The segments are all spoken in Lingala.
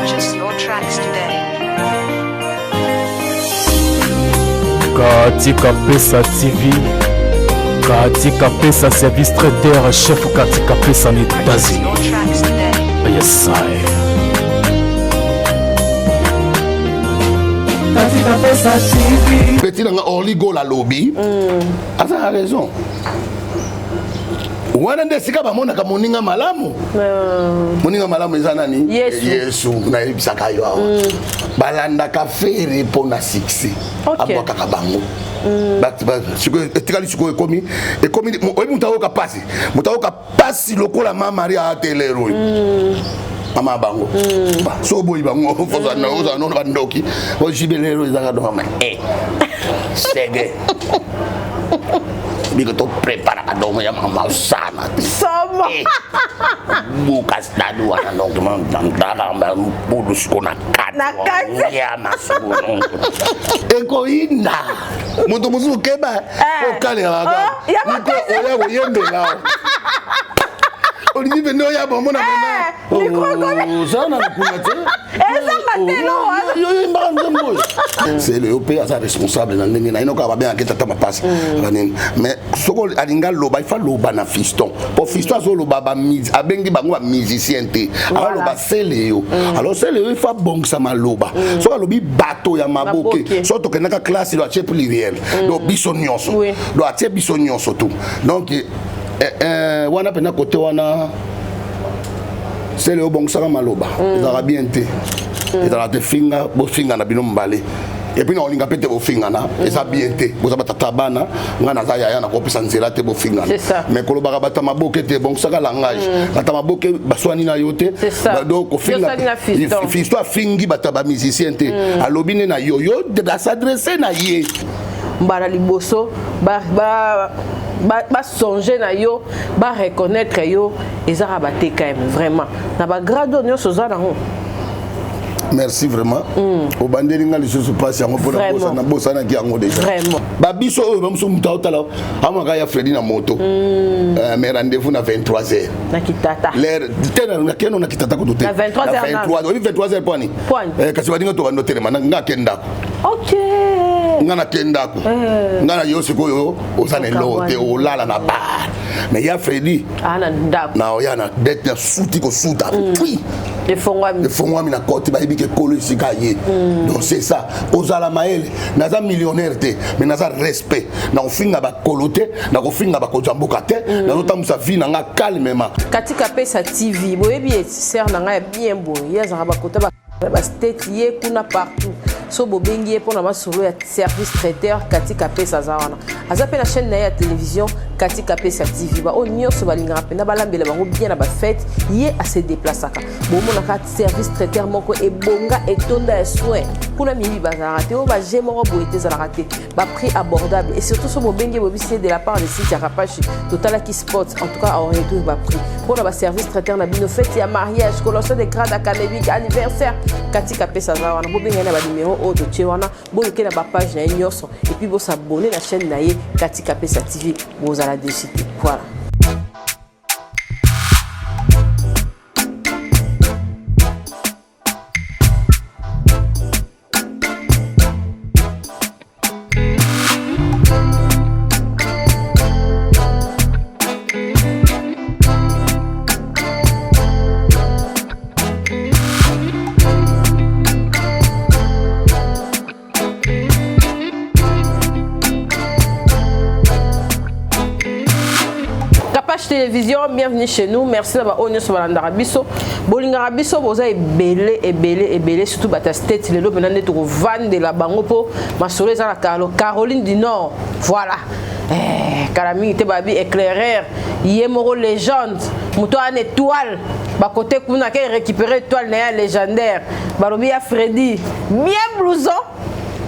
Purchase your tracks today. Katika Pesa TV, Katika Pesa service traiteur chef Katika Pesa na Purchase États-Unis. your tracks today. Yes, I. Petit nanga Orly Gola alobi aza na raison wana nde esika bamonaka moninga malamu. Moninga malamu eza nani? Yesu. Yesu. Nayebisaka yo awa, balandaka Ferre mpo na succès. Abwakaka bango. Sikoyo etikali, sikoyo ekomi oyebi, moto ayoka pasi, moto ayoka pasi lokola ma Maria atelero oyo, mama ya bango. So oboyi bango, ozala nono bandoki. Ojibelelo ezaka doma sege biko topreparaka domo ya mama osana te. Somo. Buka stade wana, donc ndaka mpulu siko na Na kati. Nyama sikoyo ekoyinda moto mosusu keba. Okalelaka. Oh, ya makasi. Oya koyembela, olingi pende oya bomona. Micro ekomi. Oza na kuna te. Ezanga te, no, wana. Yo yoyembaka nzembo oyo, sele yo mpe aza responsable na ndenge na ye nokaa. Babengaka tata mapasi banini, mais soko alingi aloba, ifa loba na fiston, po fiston azoloba abengi bango bamusicien te, aloba sele yo. Alors sele yo ifa abongisa maloba. Soki alobi bato ya maboke, Maboke. soki tokendaka classe, do atie pluriel, donc biso nyonso. Donc atie biso nyonso tu. Donc wana mpena kote wana, sele obongisaka maloba, ezalaka bien te, ezalaka te. Finga, bofinga na bino mibale, et puis na olinga mpe te bofingana, eza bien te. Boza batata bana, ngai naza yaya, nakopesa nzela te bofingana. C'est ça. Mais kolobaka bato ya maboke te, bongisaka langage. Bato ya maboke baswani na yo te. C'est ça. Donc kofinga Yosali na fiston. Fiston afingi bato ya bamusicien te, alobi nde na yo, yo as'adresse na ye. Mbala liboso basonge na yo, bareconnaître yo, ezaka baTKM vraiment na bagrade oyo nyonso oza nango. Merci vraiment, obandeli nga lisusu mpasi yango mpona nabosanaki yango déjà. Babiso oyo bamosusu, moto aotala amaka ya Fredi na moto. Mais rendez-vous na 23 heures. Na kitata. L'air te, nakendo na kitata kutu te. Na 23 heures. Na 23, oyebi 23 heures pwani? Pwani. Kasi baninga to bando telema nga ake ndako. Nga nake ndako, nga na yo sikoyo oza na eloko te, olala na bar, mais ya Fredi aa na ndako. Na oya na dete na suti kosuta pui. Efongwami. Efongwami na kote, bayebi ke kolo esika ye. Donc c'est ça, ozala mayele. Naza millionnaire te, mais naza respect. Nakofinga bakolo te, nakofinga bakonzi ya mboka te, nazotambusa vie na nga calmement. Katika Pesa TV, boyebi ye, sœur na ngai ya bien boye, ye azalaka bakota bastate, ye kuna partout. So bobengi ye mpona masolo ya service traiteur, Katika Pesa aza wana. Aza mpe na chaîne na ye ya télévision, Katika Pesa TV. Baoyo nyonso balingaka mpenza balambela bango bien na bafête, ye ase déplaçaka. Bomonaka service traiteur moko ebonga, etonda ya soin kuna, miyibi bazalaka te, oyo baje moko boye te ezalaka te, baprix abordable. Et surtout so bobengi, bobisi ye de la part de site ya Rapache, totalaki spot, en tout cas aoréduire baprix mpona baservice traiteur na bino, fête ya mariage, collation de grade académique, anniversaire. Katika Pesa aza wana. Bobengai na banimero oyo totie wana, boluke na bapage na ye nyonso, et puis bos'abonner na chaîne na ye, Katika Pesa TV, bozala déçus te. Voilà. Capage Télévision, bienvenue chez nous. Merci na baoyo nyonso balandaka biso, bolingaka biso, boza ebele ebele ebele, surtout bato ya State. Lelo mpena nde tokovandela bango mpo masolo eza na Caroline du Nord. Voilà. Kala mingi te, babi éclaireur ye moko légende, moto wana étoile bakote kuna ake récupérer étoile na ye ya légendaire. Balobi ya Fredi bien blouson.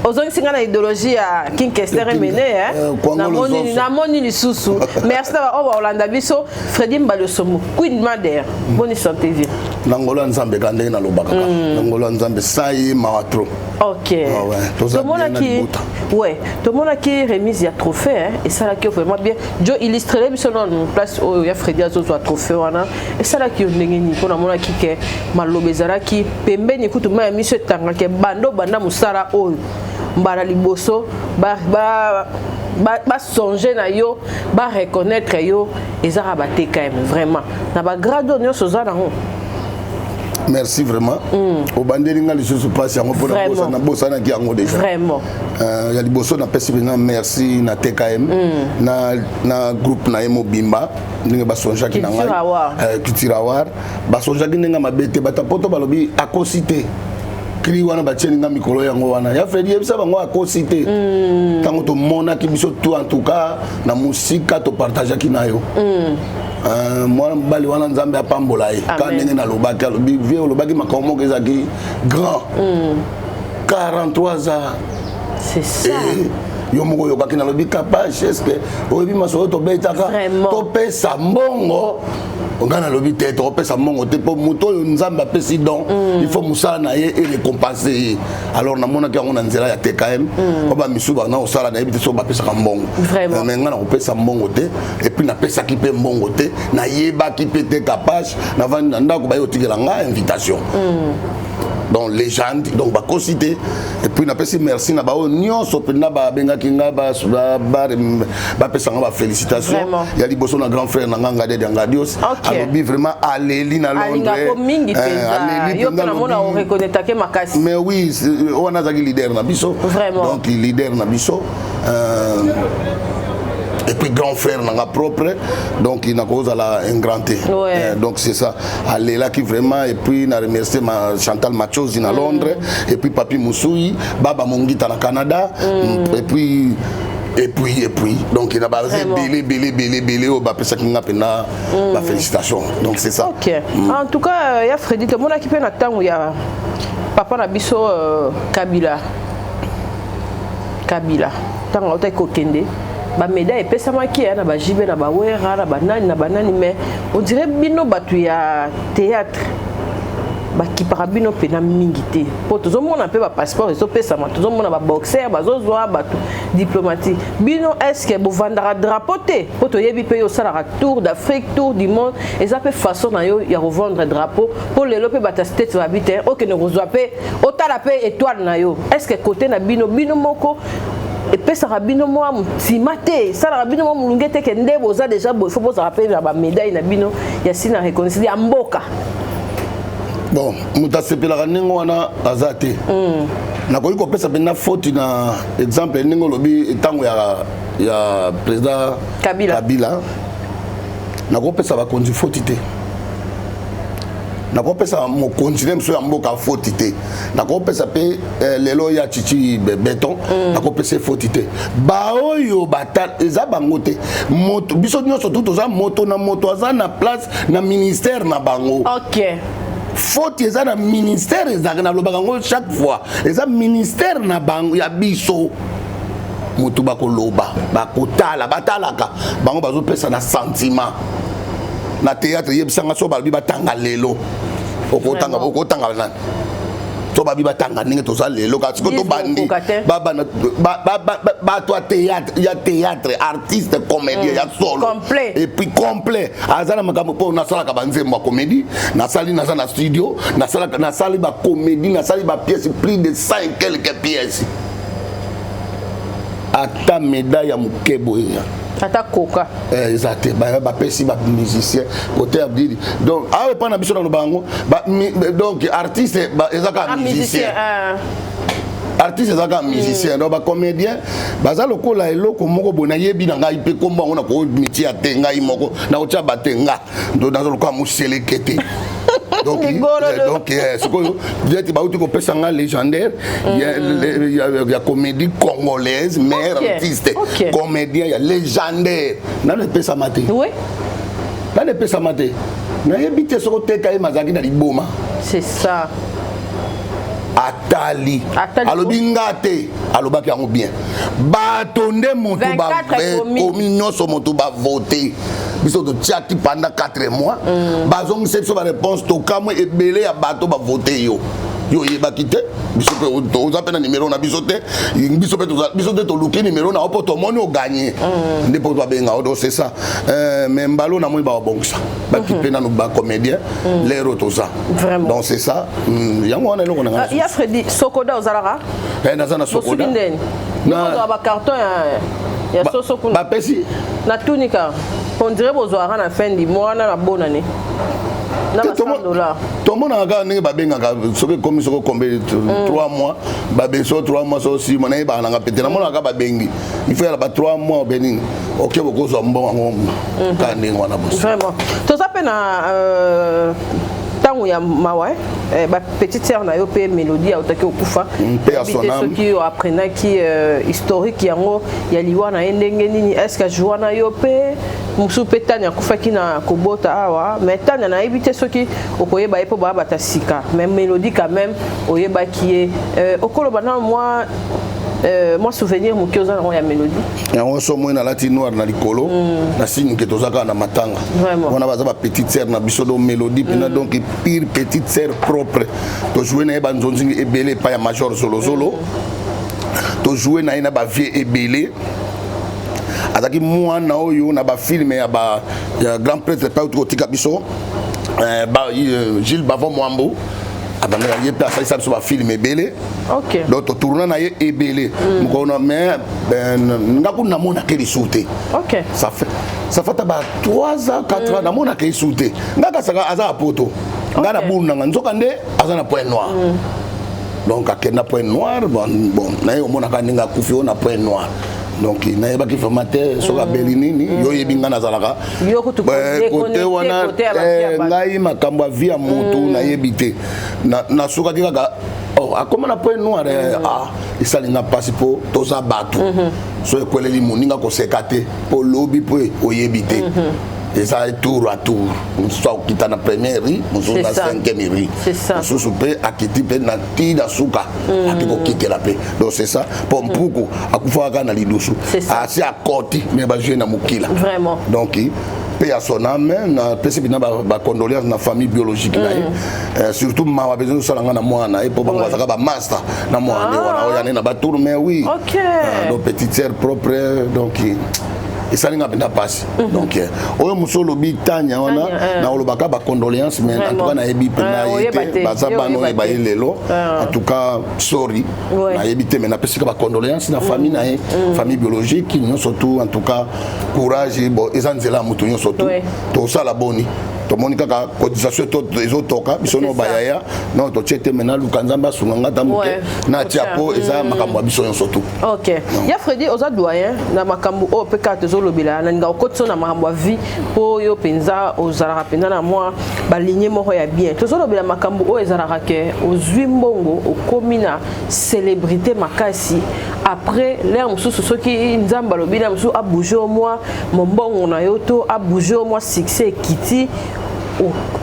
Ozongisi nga na idéologie ya King Kester Emene. Eh, namoni lisusu. Merci na baoyo baolanda biso. Fredi Mbaliosomo, Queen Mother, boni santé, vie? Na ngolo ya Nzambe, ka ndenge nalobaka kaka, na ngolo ya Nzambe, sa ye mawa trop. Ok. Ah ouais, toza bien na Tomonaki libota. Ouais, tomonaki remise ya trophée, hein, esalaki yo vraiment bien. Jo illustrele biso nanu place oyo ya Fredi azozwa trophée wana, esalaki yo ndenge nini? Mpo namonaki ke maloba ezalaki pembeni, kutu mai ya miso etangaki. Bando banda mosala oyo, mbala liboso basonge na yo, bareconnaître yo, ezaka baTKM vraiment na bagrade oyo nyonso oza nango. Merci vraiment. Obandeli nga lisusu mpasi yango mpo Vraiment. nabosanaki yango déjà. Vraiment. Ya liboso, napesi mpenza merci na TKM na groupe na ye mobimba, ndenge basongeaki na ngai. Culture Award. Culture Award, basongeaki ndenge mabe te. Bato poto balobi akosi te. Cri wana batieli nga mikolo yango wana ya Fredi, yebisa bango akosi te. Ntango tomonaki biso tout, en tout cas na mosika, topartageaki na yo. Mwana mobali wana, Nzambe apambola ye. Ka Amen. ndenge nalobaki, alobi vie, olobaki makambo moko ezalaki grand, 43 ans. C'est ça. Eh, yo moko oyokaki nalobi capage, est ce que oyebi masolo tobetaka? Vraiment. Topesa mbongo, ngai nalobi te, tokopesa mbongo te, mpo moto oyo Nzambe apesi don, il faut mosala na ye erécompense ye. Alors namonaki yango na nzela ya TKM po bamisu bana kosala, nayebi te soki bapesaka mbongo. Vraiment. Mais ngai nakopesa mbongo te, et puis napesaki mpe mbongo te, nayebaki mpe te. Capage, navandi na ndako, baye kotikela ngai invitation. Donc légende, donc bakosi te. Et puis napesi merci na baoyo nyonso mpenza babengaki nga, bapesa nga bafélicitation. Vraiment. Ya liboso, na grand frère na nga, Ngadede ya Ngadios. Ok. Alobi vraiment aleli na Londres. Alingako mingi Eh, mpenza. aleli Yo mpe mpenza, namona oreconnaîtrake makasi. Mais oui, wana azalaki leader na biso. Vraiment. Donc leader na biso, et puis grand frère nanga propre, donc nakozala un grand T. Donc c'est ça, alelaki vraiment. Et puis na remercier ma Chantal Machozi na Londres, et puis Papi Musui, Baba Mongita na Canada, et puis donc na baza Vraiment. ebele ebele ebele ebele oyo bapesaki nga mpena bafélicitation. Donc c'est ça. Ok. En tout cas, ya Fredi, tomonaki mpe na ntango ya papa na biso Kabila. Kabila, ntango autaki kokende, bamédaille epesamaki ya na bajibe, na bawera, na banani na banani, mais on dirait bino bato ya théâtre bakipaka bino mpena mingi te, mpo tozomona mpe bapasseport ezopesama, tozomona baboxer bazozwa, bato diplomatique. Bino, est-ce bovandaka drapeau te? Mpo toyebi mpe yo osalaka tour d'Afrique, tour du monde, eza mpe façon na yo ya kovendre drapeau, mpo lelo mpe bato ya States babi te, okende kozwa mpe otala mpe étoile na yo. Est ce que côté na bino, bino moko epesaka bino mwa nsima te, esalaka bino mwa molunge te, ke nde boza déjà boye, fo bozala mpe na bamédaille na bino ya sina reconnaissance ya mboka? Bon, moto asepelaka ndenge wana aza te. Nakoki kopesa mpenza faute na exemple ndenge olobi, ntango ya président Kabila. Kabila, nakopesa bakonzi faute te, nakopesa mokonzi nde mosusu ya mboka faute te, nakopesa mpe lelo ya Chichi Beton, nakopesa ye faute te. Baoyo bata eza bango te. Moto biso nyonso tu toza moto na moto aza na place na ministère na bango. Faute eza na ministère, ezalaka, nalobaka yango chaque fois, eza ministère na bango ya biso. Moto bakoloba, bakotala, batalaka bango, bazopesa na sentiment. Na théâtre, yebisanga, so balobi batanga lelo, okotanga? Vraiment. Okotanga nani? So babi batanga ndenge toza lelo, kasi sikoyo Dix tobandi bokoka te. bato ya théâtre, ya théâtre, artiste comédien ya solo. Complet. Et puis complet, aza na makambo mpo nasalaka banzembo ya comédie, nasali, naza na studio, nasalaka, nasali bacomédie, nasali bapièce, plus de 100 et quelques pièces, ata médaille ya moke boye Ata koka. Eza te. Bapesi bamusicien côté ya didi. Donc awa epai na biso, naloba yango, donc artiste eza kaka Ah, musicien. Musicien, ah. Artiste eza kaka musicien. Donc bacomédien baza lokola eloko moko boye, nayebi na ngai mpe kombo yango, nakomitia te, ngai moko nakotia bate nga. Donc naza lokola moseleke te. Donc, Ligolo. donc sikoyo neti bauti kopesa nga légendaire ya comédie congolaise, meilleur artiste comédien ya légendaire, nano epesama te. Nano epesama te, nayebi te soki oteka ye mazalaki na liboma. C'est ça. Atali, alobi nga te, alobaki yango bien. Bato nde moto bakomi nyonso, moto bavote biso totiaki pendant 4 mois, bazongisa biso baréponse, tokamwe ebele ya bato bavote yo. Yo oyebaki te, biso mpe oza mpe na nimero na biso te. Biso mpe biso te toluki nimero na yo mpo tomoni oganye nde mpo babenga yo. Donc c'est ça. Mais mbalo namoni babongisa bakipe nanu bacomédien lero toza. Donc c'est ça, yango wana eloko na ngai. Ya Fredi, Sokoda ozalaka? Naza na Sokoda. Ndeni bacarton ya soso kuna? Bapesi. Natuni kaka, on dirait bozwaka na fin du mois wana na bonane na ba 100 $. Tomonaka kaka ndenge babengaka soki ekomi, soki okombe 3 mois, babengi so 3 mois, so 6 mois, nayebaka nanga pete. Namonaka kaka babengi, il faut yala ba 3 mois obe nini, oke bokozwa mbongo yango kaka ndenge wana bosi. Vraiment, toza mpe na ntango ya mawa, bapetite sœur na yo mpe Mélodie autaki okufa. Mpe ya te. Son âme. Soki oapprenaki historique yango ya liwa na ye ndenge nini? Est ce que ajoua na yo mpe mosusu mpe Tani akufaki na kobota awa? Mais Tani nayebi te soki okoyeba ye mpo baabata sika, mais Mélodie quand même oyebaki ye. Okoloba na mwa souvenir moke oza nango ya Mélodie? Yango so moi nalati noir na likolo na signe ke toza kaka na matanga. Wana baza bapetite sœur na biso. Donc Mélodie mpena, donc pire petite sœur propre. Tojoue na ye banzonzingi ebele epai ya Major Zolozolo, tojoue na ye na bavie ebele. Azalaki mwana oyo na bafilme ya grand prêtre epai auti kotika biso, Gilles Bavon Mwambo. Abandaka ye mpe asalisa biso bafilme ebele. Donc totourna na ye ebele mokolo, mais nga kuna namonaka lisusu te. Ça fait ata ba 3 ans, 4 ans namonaka lisusu te. Nga kasaka aza ya poto, nga na bulu nanga, nzoka nde aza na Point Noir. Donc akende na Point Noir. Bon, naye omonaka ndenge akufi oyo na Point Noir. Donc nayebaki vraiment te soki abeli nini. Yo oyebi nga nazalaka Yo kutu kote wana. Kote ya bato ya bato. Ngai makambo ya vie ya motu nayebi te. Nasukaki kaka, oh, akóma na Point Noir. Ah, esalinga mpasi mpo toza bato. So ekweleli moninga, koseka te mpo lobi mpo oyebi te. Eza tour à tour, mosusu akokita na première rue, mosusu C'est na ça. cinquième rue. C'est ça. Mosusu mpe akiti mpe na ti na suka, ake kokitela mpe. Donc c'est ça, mpo mpuku akufaka kaka na lidusu. C'est ça. Asi akoti me bazwi ye na mokila. Donc mpe ya son âme, napesi mpena bacondoléance na famille biologique na ye. Surtout mawa mpenza osala nga na mwana na ye, mpo bango bazalaka bamaster na mwana nde wana oyo ane na batour, mais oui. Donc petite sœur propre, donc esali nga mpenza mpasi. Donc oyo mosu olobi Tanya wana, Tanya. na olobaka bacondoléance, mais en tout cas nayebi mpenza Ah, ye oyeba te. te. Baza Ye bana oyeba oyeba ye te. lelo. En tout cas sorry, nayebi te, mais napesika bacondoléance na famille na ye, famille biologique nyonso tout. En tout cas courage. Bon, eza nzela ya motu nyonso tu. Tosala boni, tomoni kaka cotisation ezotoka biso no C'est ça. bayaya non totie te. Maintenant luka Nzambe asunga nga ta moke natia po eza makambo ya biso nyonso tu. Ok, ya Fredi, oza doyen na makambo oyo mpe kaka tozolobela. Nalinga okotisa na makambo ya vie mpo oyo mpenza ozalaka mpenza na mwa baligne moko ya bien. Tozolobela makambo oyo ezalaka ke ozwi mbongo, okomi na célébrité makasi, après l'heure mosusu soki Nzambe alobi na mosusu abouge o mwa mombongo na yo to abouge o mwa succès ekiti,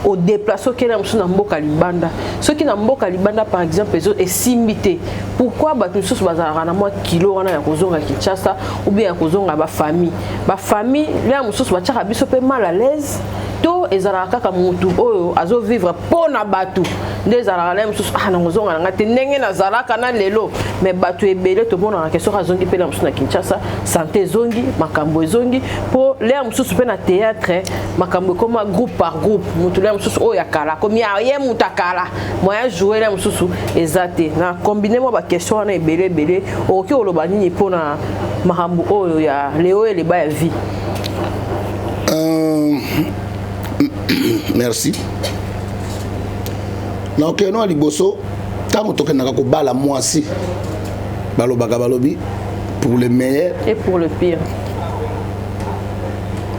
odéplace, okende mosusu na mboka libanda. Soki na mboka libanda par exemple ezo esimbi te, pourquoi bato misusu bazalaka na mwa kilo wana ya kozonga Kinshasa ou bien ya kozonga bafamille? Bafamille lea mosusu batiaka biso mpe mal à l'aise, to ezalaka kaka motu oyo azovivre mpo na bato nde ezalaka na ye mosusu, ah, nakozonga na ngai te ndenge nazalaka na lelo. Mais bato ebele tomonaka ke soki azongi mpe na mosusu na Kinshasa, santé ezongi, makambo ezongi, mpo lea mosusu mpe na théâtre makambo ekoma groupe par groupe. Motu lea mosusu oyo ya kala akomi ye moto akala, moyen jouer lea mosusu eza te. Na combine mwa baquestion wana ebele ebele, okoki koloba nini mpona makambo oyo ya leo eleba ya vie? Merci. Na okende ya liboso, ntango tokendaka kobala mwasi, balobaka, balobi pour le meilleur et pour le pire.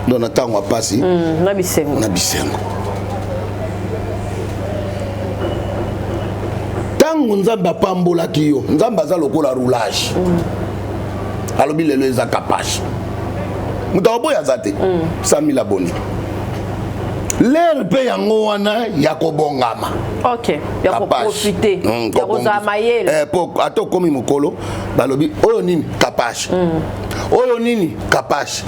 Donc na ntango ya pasi na bisengo. Na bisengo. Ntango Nzambe apambolaki yo, Nzambe aza lokola roulage. Alobi lelo eza capage, moto akoboya aza te. 100 000 abonnés. L'heure mpe yango wana ya kobongama. Ok, ya koprofite, ya kozala mayele. Eh, po ata okomi mokolo, balobi oyo nini kapashe, oyo nini kapashe,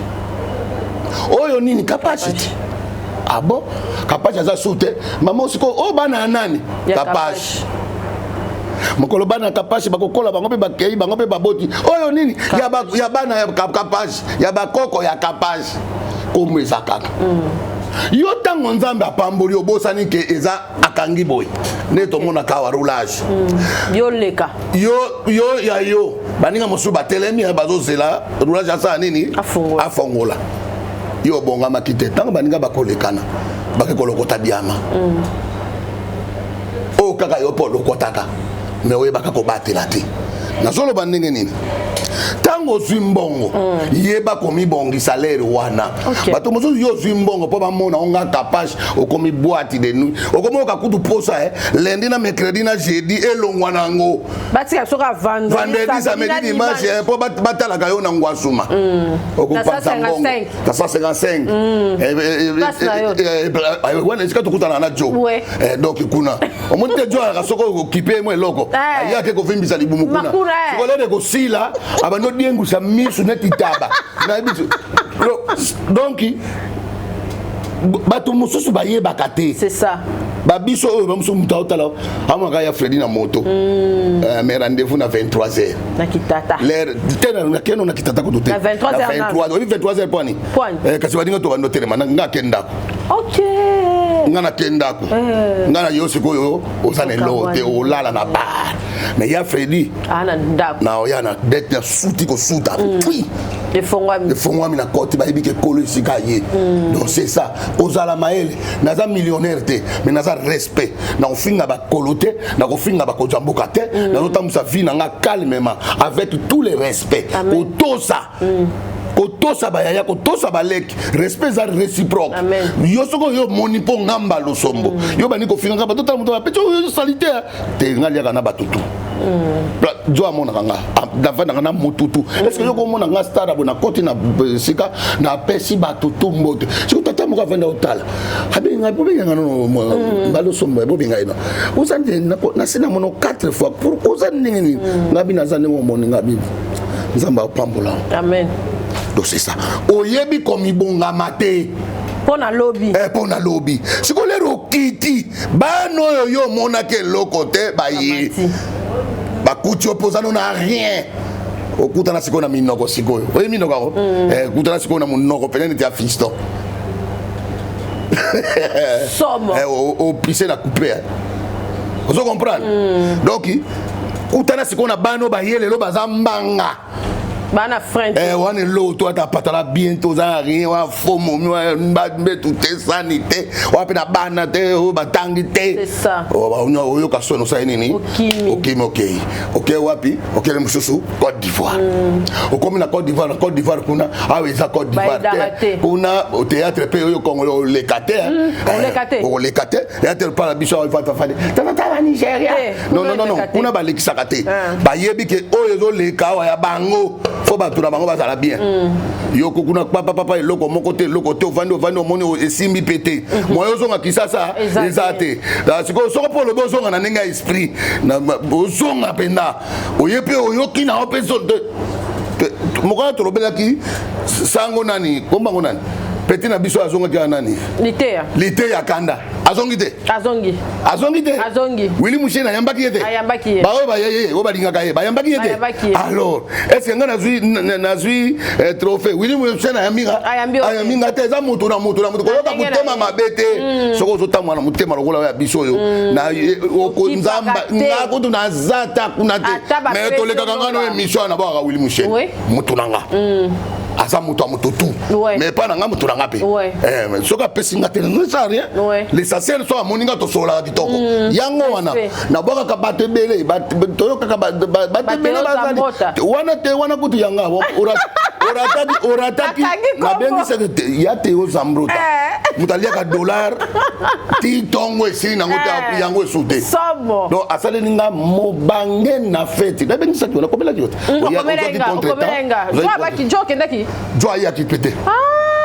oyo nini kapashe te. Ah bon, kapashe aza su te mama sikoyo oyo bana ya nani kapashe mokolo bana ya kapashe bakokola bango mpe bakei bango mpe baboti oyo nini ya bana ya kapashe ya bakoko ya kapashe kombo eza kaka Yo ntango Nzambe apamboli, obosani ke eza akangi boye nde tomonaka awa roulage. Yo leka. Yo, yo ya yo baninga mosusu batelemi bazozela roulage asala nini? Afongola. Afongola. Yo obongamaki te. Ntango baninga bakolekana, bake kolokota diama oyo kaka yo mpo olokotaka, me oyebaka kobatela te. Nazoloba ndenge nini? Ntango ozwi mbongo, yeba komibongisa lere wana. Bato mosusu, yo ozwi mbongo mpo bamona onga kapage, okomi boîte de nuit, okomi oyoka kutu posa lundi na mercredi na jeudi elongwa na yango. Batika soki vendredi, samedi, dimanche mpo batalaka yo na ngwasuma, okopanza mbongo na 155 wana esika tokutana na jo. Donc kuna omoni te, jo alaka soki okipe mo eloko, ayake kovimbisa libumu kuna. Sikoyo lede kosila, abandi odiengusa misu neti taba nayebi. Donc bato mosusu bayebaka te. C'est ça. Babiso oyo bamosusu, moto aotala amonaka ya Fredi na moto, mais rendez-vous na 23 heures. Na kitata. L'heure te, nakendo na kitata kutu te. Na 23 heures. Oyebi 23 heures pwani? Kasi baninga to bando telema, nga ake ndako. Nga nake ndako, nga na yo sikoyo oza na eloko te, olala na bar, mais ya Fredi na ndako. Na oya na dete na suti kosuta puis efongwami. Efongwami na koti, bayebi ke kolo esika ye. Donc c'est ça, kozala mayele. Naza millionnaire te, mais naza respect. Nakofinga bakolo te, nakofinga bakonzi ya mboka te. Nazotambwisa vie na nga calmement, avec tous les respects, kotosa, kotosa bayaya, kotosa baleki. Respect eza réciproque. Yo soki oyo omoni mpo ngamba losombo, yo bandi kofinga nga, bato tala moto bapeti oyo sali te te. Nga liaka na bato tu, jo amonaka nga, navandaka na motutu. Est ce que yo komona nga star abo nakoti na esika napesi bato tu mbote? Soki tata moko avanda otala, abenga, bobenganga nono balosombo, bobenga ye no, oza nasi na mono 4 fois pour oza ndenge nini? Nga bino aza ndenge omoni nga bino, Nzambe apambola. Amen. Donc c'est ça, oyebi komibongama te. Mpo na lobi. Mpo na lobi. Sikoyo lero okiti, bana oyo yo omonaki eloko te, baye bakuti yo mpo oza no na rien. Okutana sikoyo na minoko. Sikoyo oyebi minoko yango, okutana sikoyo na monoko pene neti ya fiston. Somo. Opise na coupe, ozo comprendre? Donc kutana sikoyo na bana oyo baye lelo, baza mbanga. Bana frein. Wana eloko to ata patala bien te, oza na rien, wana fo momi, wana mbetu te, sani te, wana mpe na bana te oyo batangi te. Oyoka soni, osali nini? Okimi, okei, okei wapi? Okele mosusu Côte d'Ivoire. Okomi na Côte d'Ivoire. Na Côte d'Ivoire kuna, awa eza Côte d'Ivoire te, kuna théâtre mpe oyo congolais oleka te. Oleka te théâtre mpala biso awa fafafadi tatata Nigeria. Non, non, non, kuna balekisaka te. Bayebi ke oyo ezoleka awa ya bango, fo bato na bango bazala bien. Yoko kuna papapapa, eloko moko te, eloko te. Ovandi, ovandi, omoni esimbi mpe te, moyo ozonga Kisasa eza te. Sikoyo soko mpo olobi ozonga na ndenge ya esprit, ozonga mpenza, oye mpe oyoki na yo mpe mokolo tolobelaki sango nani, kombango nani, peti na biso azongaki wana nani? Liteya. Liteya Kanda azongi te. Azongi. Azongi te. Azongi. Willy Musheni ayambaki ye te? Ayambaki ye. Baoyo baye ye, oyo balingaka ye, bayambaki ye te? Alors est ce que nga nazwi trophée, Willy Musheni ayambi nga? Ayambi nga te. Eza moto na moto na moto. Koyoka motema mabe te. Soki ozotambola na motema lokola oyo ya biso oyo nzamba, nga kutu naza ta kuna te, mais tolekaka nga no émission na bawaka Willy Musheni, moto na nga aza moto ya moto tu, mais epa na nga moto na nga mpe soki apesi nga te, ça rien. L'essentiel, so amoni nga, tosololaka kitoko. Yango wana nabwakaka bato ebele, toyokaka bato ebele bazali wana te. Wana kutu yanga orataki, nabengisaki ya te ozambrota, moto aliaka dollar ti ntongo esili nango te, yango esu te. Donc asaleli nga mobange na feti, nabengisaki yo, nakomelaki yo. Te. Jo ayaki pe te.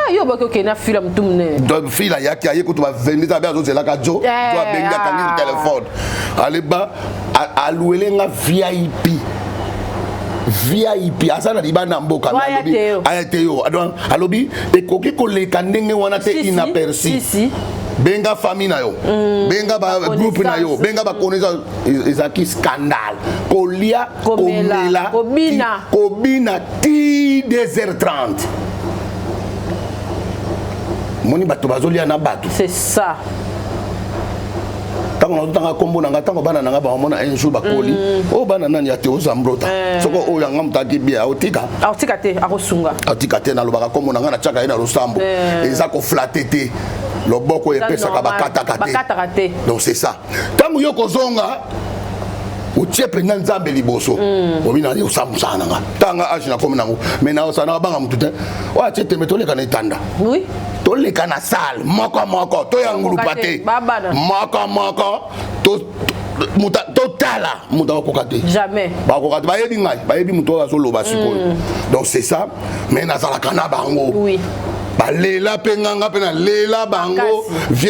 Ah, yo baki okende na fila motu monene. Donc fila ayaki, aye kutu ba 22 abe azozelaka jo. Eh, Jo abengi, akangi ah. telefone aleba aluele nga VIP. VIP aza na libanda mboka. Oyo aya te yo. Aya te yo. Donc, alobi ekoki koleka ndenge wana te. Si, si. Inaperçu. Si, si. Benga famille na yo, benga ba groupe na yo, benga baconnaissance. Ezalaki scandale, kolia, komela, komela, kobina. Kobina ti 2h30. Moni bato bazolia na bato. C'est ça. Ntango nazotanga nkombo na nga, ntango bana na nga bamona un jour bakoli, oyo bana nani ya te ozambrota, soko oyo yanga moto aki bia otika. Akotika te, akosunga. Atika te. Nalobaka nkombo na nga, natiaka ye na losambo. Eza koflatter te, loboko oyo Eza epesaka normal. bakataka te. Bakataka te. Donc c'est ça. Ntango yo kozonga, otie mpenza Nzambe liboso, obi na osambusaka na nga ntanga age nakomi nango, mais naosala nabanga motu te. Oyo atie tembe, toleka na etanda, toleka na salle moko moko, toyangulupa te. Babana. Moko moko, totala moto akokoka te. Jamais. Bakoka te, bayebi ngai, bayebi moto oyo azoloba sikoyo. Donc c'est ça, mais nazalaka na bango. Balela mpe nganga mpe nalela bango.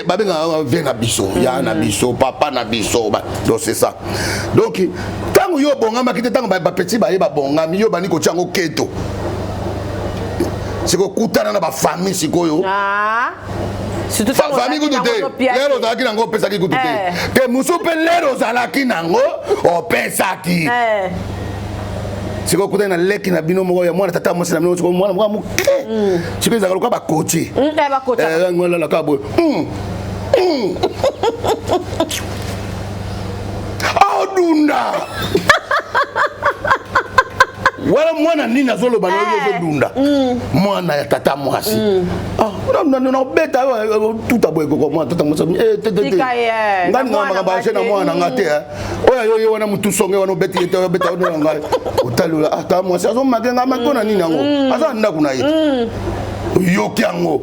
Babengaka vieux na biso, ya na biso, papa na biso. Donc c'est ça. Donc ntango yo obongamaki te, ntango bapetits baye babongami, yo bandi kotia yango keto, sikoyo kutana na bafamille sikoyo. Ah. Surtout ntango Famille kutu ozalaki te. nango ozopia Lero te. ozalaki nango, opesaki kutu te. Te mosu mpe lero ozalaki nango, opesaki. Sikoyo okutani na leki na bino moko ya mwana tata mwasi na bino, sikoyo mwana moko ya moke, sikoyo ezalaka lokola bakotie. Bakota. Lalaka boye, aodunda wana mwana nini azoloba na yo, ozodunda mwana ya tata mwasi naobeta tuta boye koko mwana tata mwasi, eh, te, te, te. Tika ye, ngai na ninga mwana makambo nga age na te. mwana nga te, eh. Oyo ayo ye wana mutu songe wana obeti ye te, obeta oyo na ngai, otali ola ata mwasi azomake ngai maki na nini yango, aza na ndako na ye te. Oyoki yango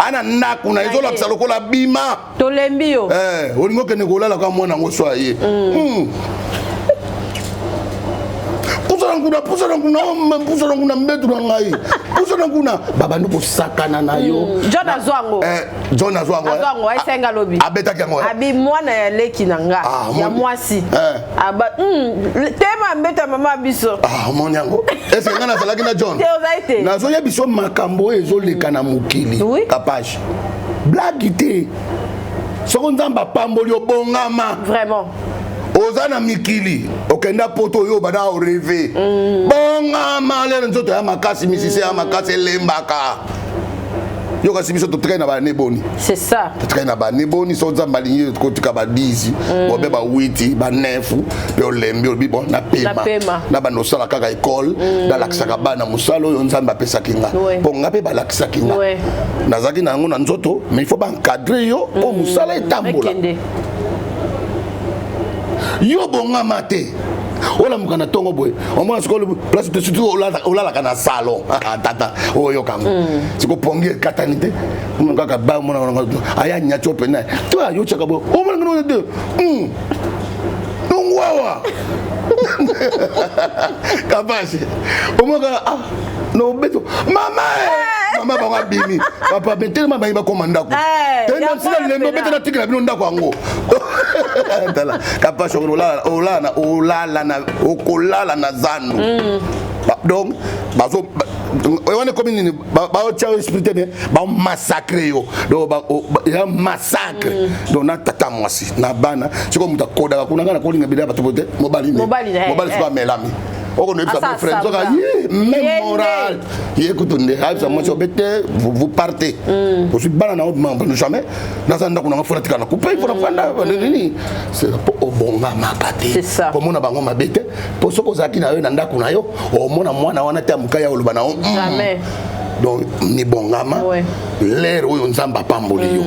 ana ndako na ye, ezolakisa lokola bima. Tolembi yo. Eh, olingi okende kolala kaka mwana yango so aye. Pusana kuna, pusana kuna, oh, pusana kuna, mbetu na ngai, pusana kuna, babandi kosakana na yo. John azwa yango. Eh, John azwa yango, eh. Azwa yango, ayesenga lobi. Abetaki yango, eh. Abi mwana ya leki na nga Ah, ya mwasi. Eh. Aba tema mbeto ya mama biso. Ah, omoni yango, ese ngai nazalaki na John. Te, ozali te. Nazoyebi biso makambo oyo ezoleka na mokili. Kapage blague te, soko Nzambe apamboli, obongama. Vraiment. Oza na mikili, okenda poto oyo obanda orêver, bongama lelo nzoto ya makasi, misise ya makasi elembaka yo. Kasi biso totikali na bane boni? C'est ça. Totikali na bane boni? So Nzambe alingi, kotika ba 10 bobe, ba 8, ba 9 mpe olembi, olobi bon, napema. Napema. Na banda osala kaka ekole, nalakisaka bana mosala oyo Nzambe apesaki nga. Mpo nga mpe balakisaki nga, nazalaki na yango na nzoto, mais il faut baencadrer yo mpo mosala etambola. Ekende. Yo bongama te, olamuka na ntongo boye, omona sikoyo place te, surtout olalaka na salon, tata oyoka yango siko pongi ekatani te, omona kaka ba omona aya nyati opena to ayotiaka boye, omona ngino te nongwawa kapasi, omona kaka ah nobeto mama, eh, mama bango abimi, papa betelema, bangi bakoma ndako. Eh, yango sina wana lembe pena. obetela tikela bino ndako yango. Tala kapasi, olala na olala na okolala na zandu. Donc bazo wana ekomi nini? Baotia yo esprit te, me bamassacre yo. Donc eza massacre. Donc na tata mwasi na bana, sikoyo moto akodaka kuna, ngai nakolinga bila bato bote, mobali ne. Mobali ne, mobali sikoyo amelami, okonoyebisa Asa beau-frère nzoka asamba. ye même Ye nde. moral ye kutu nde ayebisa mwasi obe te, vous partez, ozwi bana na yo, jamais naza ndako nanga, fona tika na coupe, fona fanda nini, c'est po obongamaka te. C'est ça. Komona bango mabe te, mpo soki ozalaki na yo na ndako na yo, omona mwana wana te amoka ya oloba na yo. Jamais. Donc mibongama. Lere oyo Nzambe apamboli yo,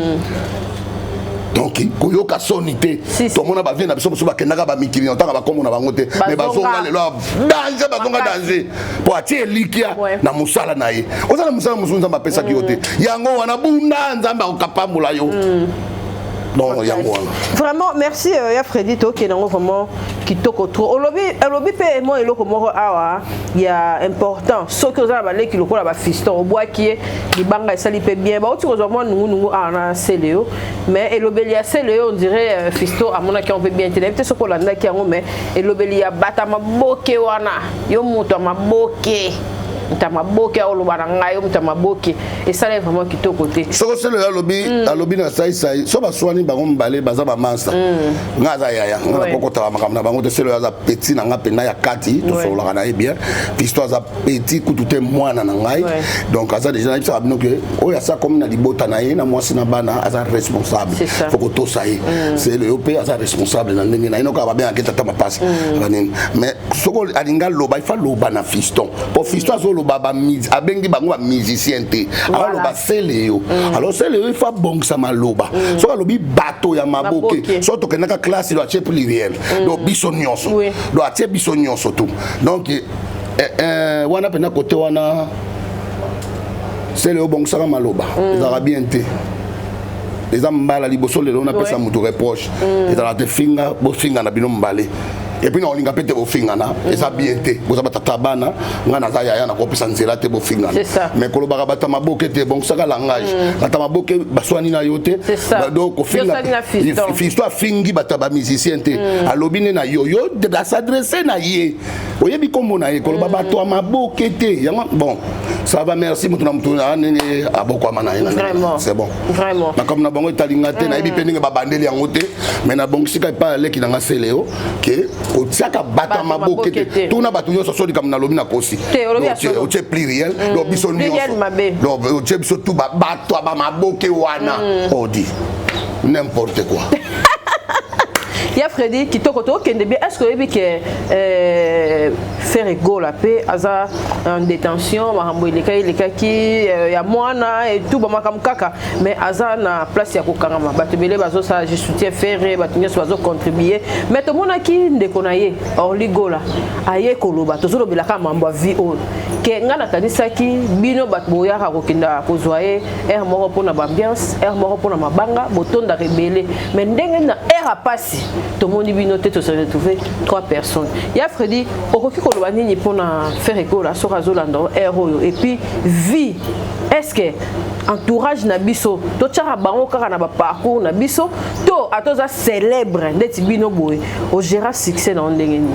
donc koyoka soni te. Si, si. Tomona bavieux na biso mosusu bakendaka bamikili na otanga bakombo na bango te, mais Bazonga. bazonga lelo ya danger, bazonga Makasi. danger, mpo atie elikia na mosala na ye. Oza na mosala mosusu Nzambe apesaki yo te, yango wana bunda, Nzambe akokapambola yo. Donc yango wana. Vraiment merci ya Freddy, tokende yango vraiment kitoko trop. Olobi, olobi mpe mwa eloko moko awa ya important: soki oza na baleki lokola bafiston, obwaki ye libanga, esali mpe bien. Bauti kozwa mwa nungunungu awa na sele yo, mais elobeli ya sele yo, on dirait fiston amonaki yango mpe bien te. Nayebi te soki olandaki yango, mais elobeli ya bata maboke wana, yo moto ya maboke, moto ya maboke aoloba na ngai, yo moto ya maboke, esali vraiment kitoko te. Soko sele oyo alobi, alobi na saisai, so baswani bango mibale, baza bamansa. Nga aza yaya nga, nakokotaka makambo na bango te. Sele oyo aza petit na nga mpenza ya kati, tosololaka na ye bien. Fiston aza petit kutu te, mwana na ngai. Donc aza déjà, nayebisaka bino ke oyo aza komi na libota na ye, na mwasi na bana, aza responsable. C'est ça. Faut kotosa ye. Sele oyo mpe aza responsable na ndenge na ye, nokaa babengaka ye tata mapasi banini. Mais soko alingi aloba, ifa loba na fiston, po fiston azoloba abengi bango bamusicien te, aloba sele yo. Alors sele yo, ifa abongisa maloba. Soki alobi bato ya maboke, Maboke. Soki tokendaka classe, do atie pluriel, donc biso nyonso, donc atie biso nyonso tu. Donc wana mpenza, kote wana, sele oyo obongisaka maloba, ezalaka bien te. Eza mbala liboso lelo napesa moto reproche. Ezalaka te. Finga, bofinga na bino mibale, et puis na olinga mpe te bofingana, eza bien te. Boza batata bana, ngai naza yaya, nakopesa nzela te bofingana. C'est ça. Mais kolobaka bato ya maboke te, bongisaka langage. Bato ya maboke baswani na yo te. C'est ça. Donc kofinga Yosali na fiston. Fiston afingi bato ya bamusicien te, alobi nde na yo, yo as'adresser na ye, oyebi nkombo na ye. Koloba bato ya maboke te, yango bon, ça va, merci. Moto na moto ndenge abokwama na ye na ndenge. Vraiment. C'est bon. Vraiment. Makambo na bango etalinga te, nayebi mpe ndenge babandeli yango te, mais nabongisika epai aleki nanga Seleo ke kotiaka bato ya Bato maboke maboke te. te. Tuna bato nyonso, so likambo nalobi nakosi. Te, olobi ya solo. Otie pluriel, donc biso Pluriel nyonso. mabe. Donc otie biso tu bato ya bamaboke wana, odi n'importe quoi. Ya Fredi, kitoko, tokende bien. Est ce que oyebi ke Ferre Gola mpe aza en détention? Makambo elekaki, elekaki ya mwana etu bamakambo kaka, mais aza na place ya kokangama. Bato ebele bazosala "je soutien Ferre", bato nyonso bazocontribue, mais tomonaki ndeko na ye Orly Gola aye koloba. Tozolobelaka mambo ya vie oyo ke ngai nakanisaki bino bato boyaka kokenda kozwa ye aire moko mpona baambiance, aire moko mpona mabanga, botondaka ebele, mais ndenge na aire apasi, tomoni bino te. Tose retrouve trois personnes. Ya Fredi, okoki koloba nini mpona Ferre Gola soki azolanda aire oyo? Et puis vie, est ce que entourage na biso totiaka bango kaka na baparcours na biso, to ata oza célèbre ndeti bino boye, ogéra succès na yo ndenge nini?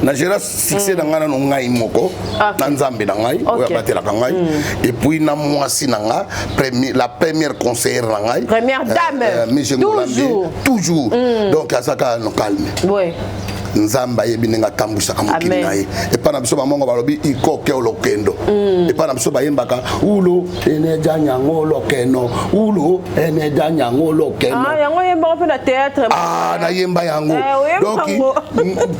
Na géra succès na ngai nano ngai moko, na Nzambe na ngai oyo abatelaka ngai, et puis na mwasi na nga, la première conseillère na ngai. Première dame. Michel Ngolambe. Toujours. Toujours. Donc azaka no calme. Nzambe ayebi ndenge atambwisaka mokili Amen. na ye. Epai na biso bamongo balobi ikoke olokendo. Epai na biso bayembaka ulo eneja nyango lokeno, ulo eneja nyango lokeno. Ah, yango yembaka mpe na théâtre. Ah, nayemba yango. Eh, oyemba Donc yango.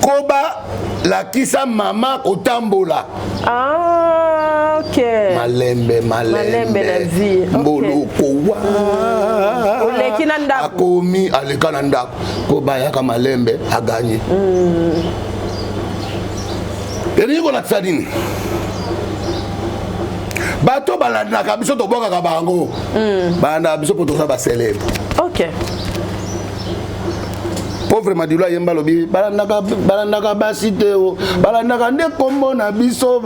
Koba lakisa mama kotambola. Ah, ok. Malembe. Malembe Malembe na vie. Ok. Mboloko wa Oleki na ndako. Akomi aleka na ndako, kobayaka malembe, aganye. Elingi kolakisa nini? Bato balandaka biso, tobwakaka bango. Balandaka biso mpo toza bacélèbre. Pauvre Madilo ayemba, alobi balandaka, balandaka basi te o, balandaka nde kombo na biso.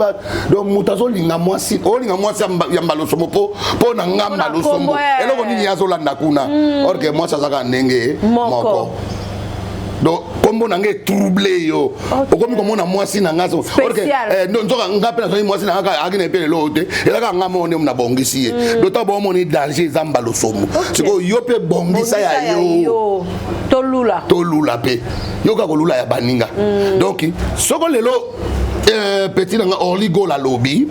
Donc moto azolinga mwasi, olinga mwasi ya mbalosomo mpo na nga mbalosomo. Kombo, eh. Eloko nini azolanda kuna? Or que mwasi azaka ndenge moko. Moko. Donc kombo na nga etrouble yo, okomi komona mwasi na nga or que Spécial. Nzoka nga mpe nazali mwasi na nga, aki na epe lelo te, ezaka nga moko nde nabongisi ye. Donc ntango bomoni danger, eza mbalosomo. Sikoyo yo mpe bongisa ya yo. Tolula. Tolula mpe yo kaka kolula ya baninga. Donc soko lelo petit na nga Orly Gol alobi,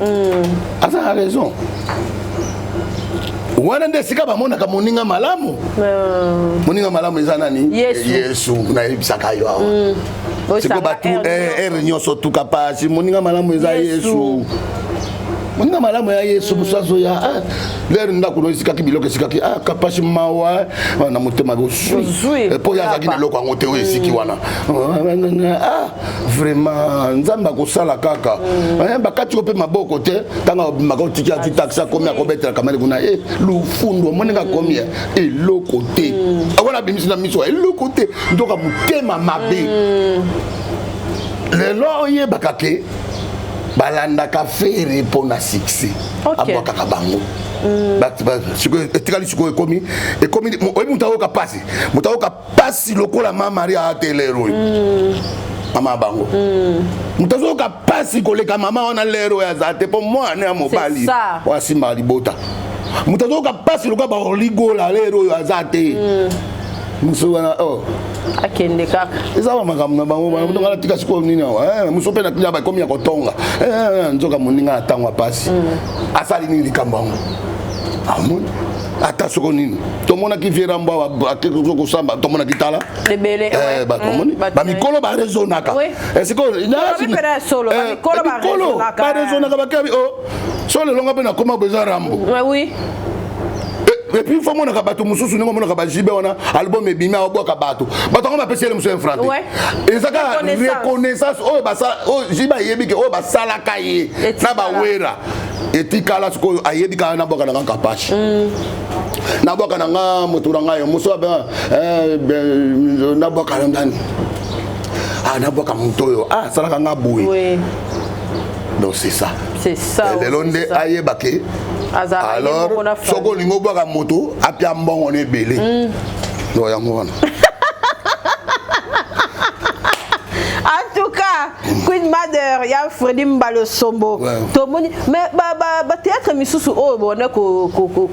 aza na raison. Wana nde esika bamonaka moninga malamu. Moninga malamu eza nani? Yesu. Yesu. Nayebisaka yo awa siko Osanga batu aire ere nyonso tuka pasi, moninga malamu eza Yesu. Yesu. Moninga malamu ya Yesu mosu azoya ah, lere ndako no esikaki biloko esikaki ah, kapashi mawa ah, na motema bozwi mpo eh, ye azalaki na eloko yango te oyo esiki mm. wana ah, vraiment nzambe akosala kaka mm. eh, bakati yo mpe maboko te ntango abimaka otiki azwi taxi akomi akobetela kamali kuna e lufundu omoni nga akomi eh, eloko te mm. wana abimisi na miso eloko te nzoka motema mabe lelo oyebaka ke balandaka fere mpo na succès abwakaka bango mm. etikali sikoyo ekomi ekomi oyebi moto ayoka mpasi moto ayoka mpasi lokola ma maria atelero oyo mm. mama ya bango mm. moto azoyoka mpasi koleka mama wana lero oyo aza te mpo mwana ya mobali oyo asimbaka libota moto azoyoka mpasi lokola baoligola lero oyo aza te mosusu wana oh. Akende kaka. Eza ba makambo na bango wana nga natika sikoyo nini awa eh, mosusu mpe natika bakomi ya kotonga eh, nzoka moninga na ntango ya mpasi mm. asali nini likambo yango amoni ata soko nini tomonaki vierambo awa akeki kosamba tomonaki tala ebele eh, bato omoni mm, bamikolo baresonaka sikoyo mikolo baresonaka bakebi oh, so lelo nga mpe nakoma bo eza rambo et puis fo omonaka bato mosusu ndenge omonaka bajibe wana album ebimi aobwaka bato bato yango bapesi ele mosusu infra te eza kaka reconnaissance oyo oyo jibe ayebi ke oyo basalaka ye na bawera etikala sikoyo ayebi kaka nabwaka na nga kapashi mm. nabwaka na nga moto na ngai mosu eh, nabwaka na ndani ah, nabwaka moto oyo ah, asalaka nga boye donc c'est ça c'est ça eh, lelo nde ayeba ke alors soki olingi obwaka moto apia mbongo na ebele mm. donc yango wana en tout cas queen mother ya fredi mbalo sombo tomoni mais bathéâtre misusu oyo bone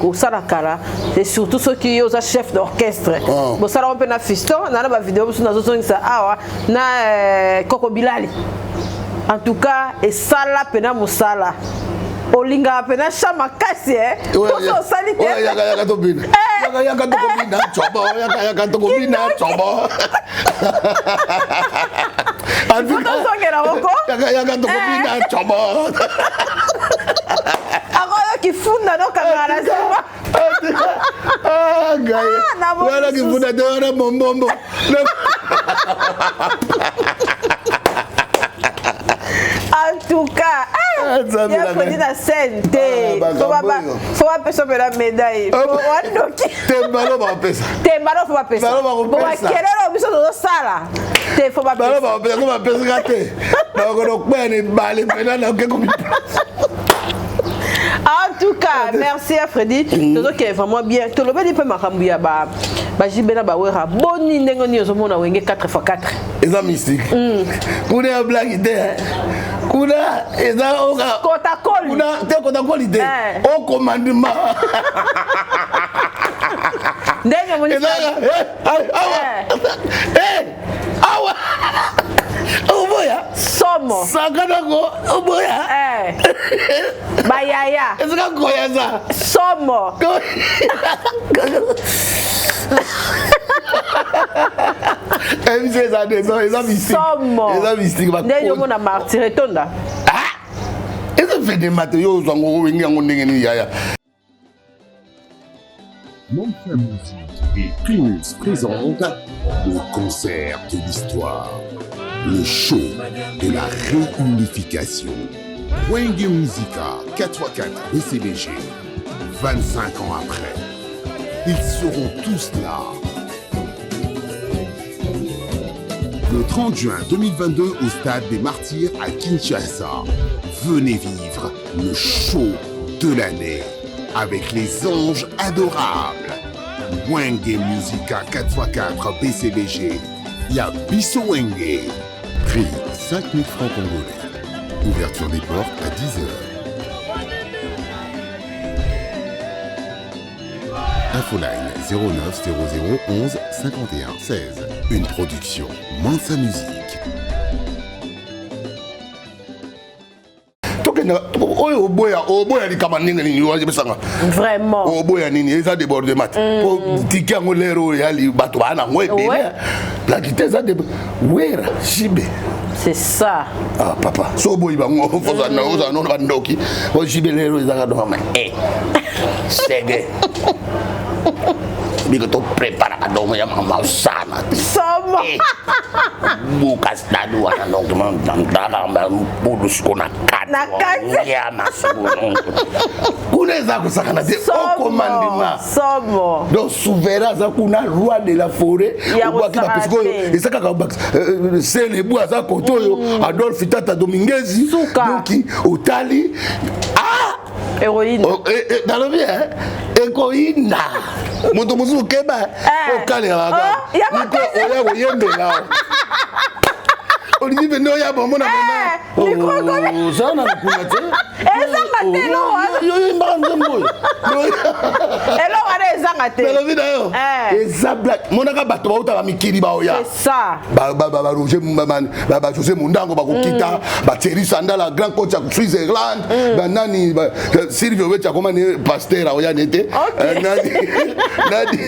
kosala kala et surtout soki yo oza chef d'orchestre ah. bosalaka mpe na fiston na na bavideo mosusu nazozongisa awa na euh, koko bilali en tout cas esala mpena mosala olingaka mpena sha makasi e poso osali te yaka yaka tobina eh. yaka yaka tokobina cobo yaka yaka tokobina cobo tozongela moko yaka yaka tokobina eh. cobo akoyo kifunda nokangana na nsima ah, ah, wana kifunda te wana mombombo en tout cas ah, ya kodi na scène te fo bapesa mpena médaille wandoki te balo bakopesa te balo fo bapesa bomakelelo biso tozosala te fo bapesa balo bakopesa te bakono kweya na ebale mpena naoke komi En tout cas, merci à Freddy. Tozokende vraiment bien. Tolobeli mpe makambo ya ba ba JB na ba Wera. Boni ndenge nini ozomona Wenge 4x4. Eza mystique. Mm. Kuna ya blague te. Kuna eza oka kota koli. Kuna te kota koli te. Eh. Au commandement. Ndenge moni. Eza eh awa. Eh. eh. awa oboya somo sakanako oboya eh. bayaya esika koyaza somo mc eza eza mystique somo eza mystique ndenge omona martyr etonda ah eza venema te yo ozwa ngo owengi yango ndenge nini yaya Mansa Musique et Primus présentent le concert de l'histoire, le show de la réunification. Wenge Musica 4x4 BCBG, 25 ans après, ils seront tous là. Le 30 juin 2022 au stade des Martyrs à Kinshasa. Venez vivre le show de l'année avec les anges adorables. Wenge Musica 4x4 BCBG. Ya Biso Wenge. Prix 5000 francs congolais. Ouverture des portes à 10h. Infoline 09 00 11 51 16. Une production Mansa Musique. tokenda oyo oboya oboya likama ndenge nini oyebisanga vraiment oboya nini eza débordement te po mm. tike yango lero oyo yali bato baa nango ebele plaki te eza wera jibe C'est ça. Ah papa, so boyi bango ozala na ozala nono bandoki. Ojibe lelo ezaka donc mais eh. Sege. Biko to prepara donc ya mama sana. Somo. Eh. Buka stade wana donc ndala mbulu siko na kati. Na kati. Ya masuku. Kuna eza kosakana te okomandima. Somo. Donc souverain aza kuna roi de la forêt obwaki bapesi oyo eza kaka selebu aza kote oyo Adolphe Tata Dominguez donc otali ah héroïne nalobi ekoyinda moto mosusu keba okalelaka oya koyembela olingi mpe nde oya bomona ozala na kuna te ezanga te eloko wana yoyembaka nzembo oyo eloko wana ezanga te nalobi na yo eza black monaka bato bautaka mikili baoya bajosé Mundango bakokita, bathierry Sandala, grand coach ya Switzerland, banani, Sylvie Obeti akoma ne pasteur, aoya ne te nani nani.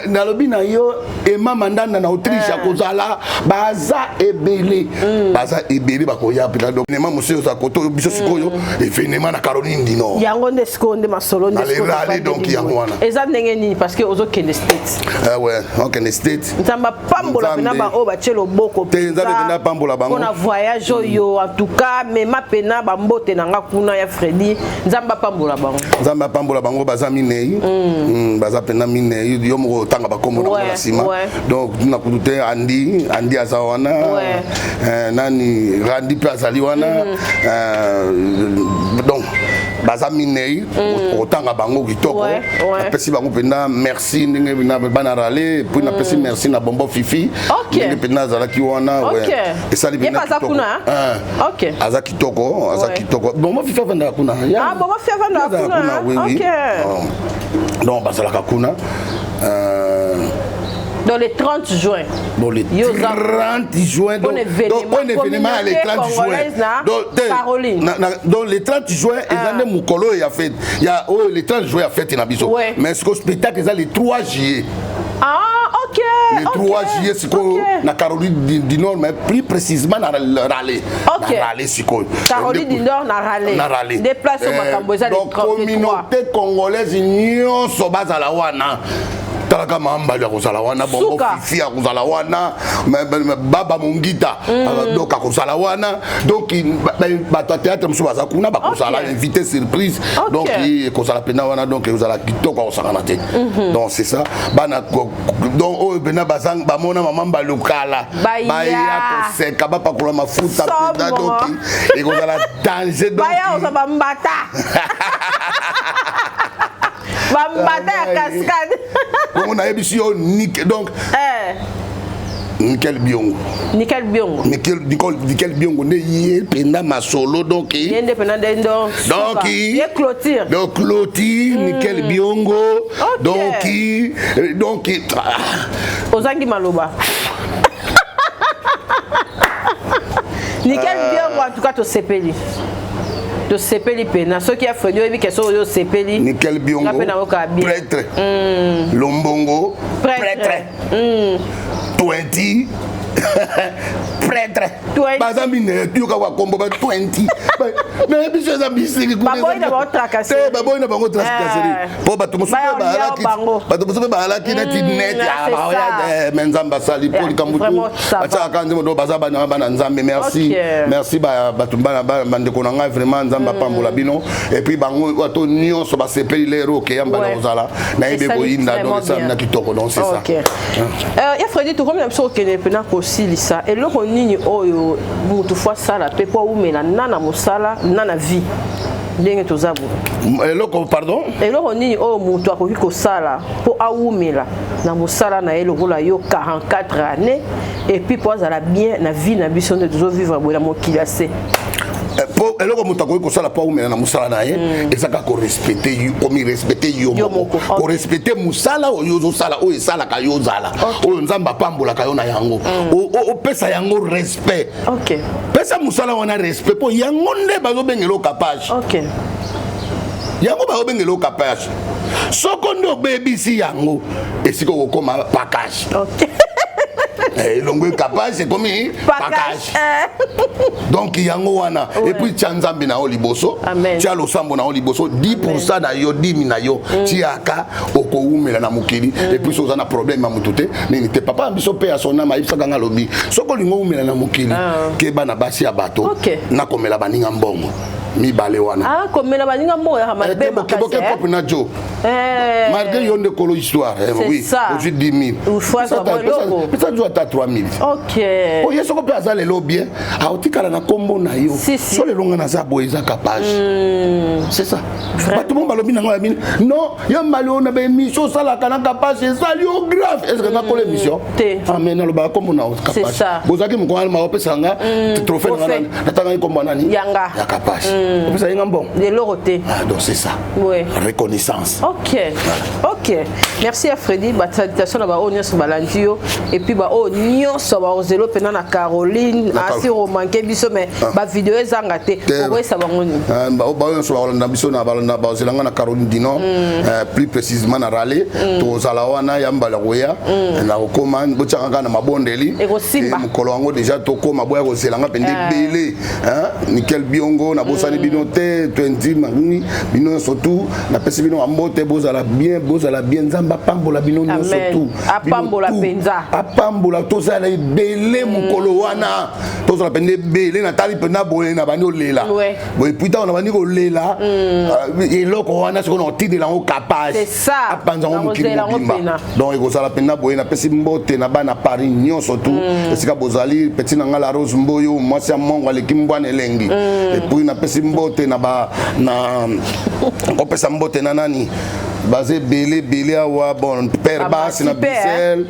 Nalobi na yo, Ema Mandanda na Autriche akozala. Baza ebele, baza ebele bakoya mpena. Donc événement mosusu oza koto oyo biso sikoyo, événement na Caroline du Nord. Yango nde sikoyo nde masolo nde. Rale donc yango wana. Eza ndenge nini? Parce que ozokende State. Ouais, okende State. Nzambe apambola mpena baoyo batie loboko. Te, Nzambe mpena apambola bango. Mpona voyage oyo, en tout cas mema mpena bambote na nga kuna ya Fredi. Nzambe apambola bango. Nzambe apambola bango. Baza minei, baza mpena minei. Yo moko otanga bakombo na na nsima. Donc na kutu te, Andi, Andi aza wana, nani, Randi mpe azali wana. Donc baza minei, otanga bango kitoko. Napesi bango mpenza merci ndenge bana rale. Puis napesi merci na Bombo Fifi ndenge mpenza azalaki wana. Esali mpenza kitoko, aza kitoko, aza kitoko. Bombo Fifi avandaka kuna. Bombo Fifi avandaka kuna, oui. Donc bazalaka kuna. Dans le 30 juin. Bon, le 30 juin. Donc, donc un événement le 30 juin. Donc, Caroline. Na, na, donc le 30 juin, ah. Eza mokolo ya fête. Il y a oh, le 30 juin ya fête na biso. Mais ce spectacle eza le 3 juillet. Ah, ok. Le 3 juillet, sikoyo na Caroline du Nord, mais plus précisément na Raleigh. Na Raleigh sikoyo. Caroline du Nord na Raleigh. Na Raleigh. Déplace makambo eza. Donc communauté congolaise nyonso bazala wana. Talaka mambali akozala wana, Bongo Fifi akozala wana, Baba Mongita donc akozala wana. Donc bato ya théâtre mosusu baza kuna, bakozala invité surprise. Donc ekozala mpena wana, donc ekozala kitoko, akosakana te. Donc c'est ça bana. Donc oyo mpena bamona mama Mbalukala, baya koseka, bapakola mafuta mpenza. Donc ekozala danger. Baya kozwa bambata, bambata ya cascade. Bongo nayebisi yo, donc Nickel Biongo. Nickel Biongo. Nickel, Nicole, Nickel Biongo nde ye mpenza masolo donc. Ye nde mpenza nde donc ye clôture. Donc clôture, Nickel Biongo. Donc ah. Ozangi maloba. Nickel Biongo, en tout cas tosepeli, tosepeli mpena. Soki ya Fredi, oyebi ke soki oyo osepeli. Nickel Biongo prêtre, Lombongo prêtre, 20 prêtre, baza minene. Yoka bakombo ba 20, mais biso eza bisiki. Baboyi na bango tracasserie. Te, baboyi na bango tracasserie mpo bato mosusu mpe bazalaki, bato mosusu mpe bazalaki neti net, mais Nzambe asali mpo likambo tu batiaka nzembo. Do baza bana, bana Nzambe. Merci, merci bato, bana, bandeko na ngai. Vraiment Nzambe apambola bino. Et puis bango bato nyonso basepeli lero okeyamba na kozala nayebi koyinda. Donc esala na kitoko, donc c'est ça. Ya Fredi, tokomi na biso kokende mpena kosilisa. Eloko nini oyo mutu fo asala mpe mpo awumela na na mosala na na vie ndenge toza boye? Eloko, pardon? Eloko nini oyo moto akoki kosala mpo awumela na mosala na ye lokola yo, 44 année, et puis mpo azala bien na vie na biso nde tozovivre boye na mokili ya se? Po eloko moto akoki kosala mpo awumela na mosala na ye, eza kaka korespecter, komirespecter yo moko, korespecter mosala oyo ozosala, oyo esalaka yo ozala, oyo Nzambe apambolaka yo na yango. Opesa yango respect. Pesa mosala wana respect, mpo yango nde bazobengela okapage. Yango bazobengela okapage. Soko nde obebisi yango, esika okokoma pakage. Eh, elongwe kapage ekomi pakage eh. Donc yango wana. Et puis tia Nzambe na yo liboso, tia losambo na yo liboso, 10 na yo, dimi na yo, tiaka, okowumela na mokili. Et puis soki oza na problème ya motu te, nini te. Papa na biso mpe ya sonama ayebisaka nga, alobi soki olingi owumela na mokili, keba na basi ya bato, nakomela baninga mbongo mibale wana. Ah, komela baninga mbongo yaka mabe makasi. Boke eh. pope na jo, Eh. malgré yo nde kolo histoire, eh, C'est oui, ça. ozwi 10 Ou fois 000, zwa eloko. pesa zwa ata 3 000. Oye soko mpe aza lelo bien, aotikala na nkombo na yo. Si, si. So lelo nga naza boye, eza capage, c'est ça. Bato mo balobi nango ya bino, non, yo mbali oyo na baémission osalaka na capage, ezali yo grave. Est ce que nakola émission? Te. Ah, mais nalobaka nkombo na C'est capage. ça. Bozalaki mokolo wana, maopesaka nga trophée na nga. Trophée. Natangaki nkombo ya nani? Yanga. Ya capage, opesaki nga mbongo. Eloko te. Ah, donc c'est ça, reconnaissance. Ok, merci à Freddy. Basalutation na baoyo nyonso balandi yo, et puis baoyo nyonso baozelo mpena na Caroline. Na Asi romanke biso, mais bavideo ezanga te. Te. Okoyesa bango nini? Baoyo nyonso bakolanda biso na balanda, bazelanga na Caroline du Nord, plus précisément na Raleigh. Tozala wana ya mbala koya na kokóma, botiaka kaka na mabondeli. Ekosimba. Eh, mokolo yango déjà tokóma, boya kozelanga mpenza ebele. Nickel Biongo, nabosani bino te, 20 manini, bino nyonso tu napesi bino bambote. Bozala bien, bozala bien, Nzambe apambola bino nyonso Amen. tu. Apambola Bino tu. mpenza. Apambola, tozala ebele mokolo wana, tozala mpenza ebele. Natali mpenza boye na bandi olela boye, puis ntango na bandi kolela, eloko wana sikoyo na otindela yango capage, C'est ça. apanza yango mokili Nakozela yango mobimba. pena. Donc ekozala mpenza boye. Napesi mbote na bana Paris nyonso tu, esika bozali. Petit na nga la Rose Mboyo, mwasi ya mongo aleki mbwana elengi. Et puis napesi mbote na ba na kopesa mbote na nani, baza ebele ebele awa. Bon, père Bas na Bamati pe, Bruxelles,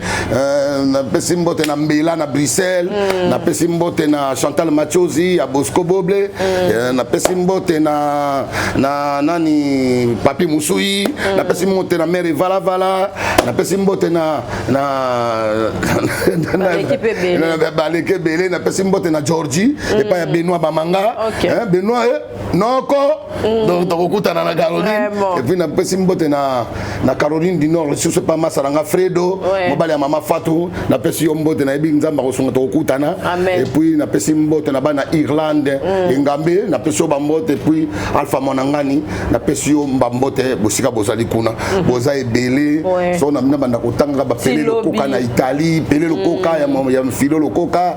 napesi mbote na Mbela na Bruxelles, napesi mbote na Chantal Machozi ya Bosco Boble, napesi mbote na nani, Papi Musui, napesi mbote na mare Valavala, napesi mbote na Baleki mpe ebele. Baleki ebele. Napesi mbote na Georgie epai ya Benoit Bamanga. Hein, Benoit, eh, noko. Donc tokokutana na Caroline. Vraiment. Et puis napesi mbote na Caroline du Nord lisusu epa masala nga Fredo, mobali ya mama Fatu, napesi yo mbote. Nayebi Nzambe akosunga, tokokutana. Amen. Et puis napesi mbote na bana Irlande, Engambe, napesi yo bambote. Et puis Alpha Mwanangani, napesi yo bambote bosika bozali kuna, boza ebele. So na banda kotangaka bapele Silobi. lokoka na Italie, pele lokoka ya filo lokoka,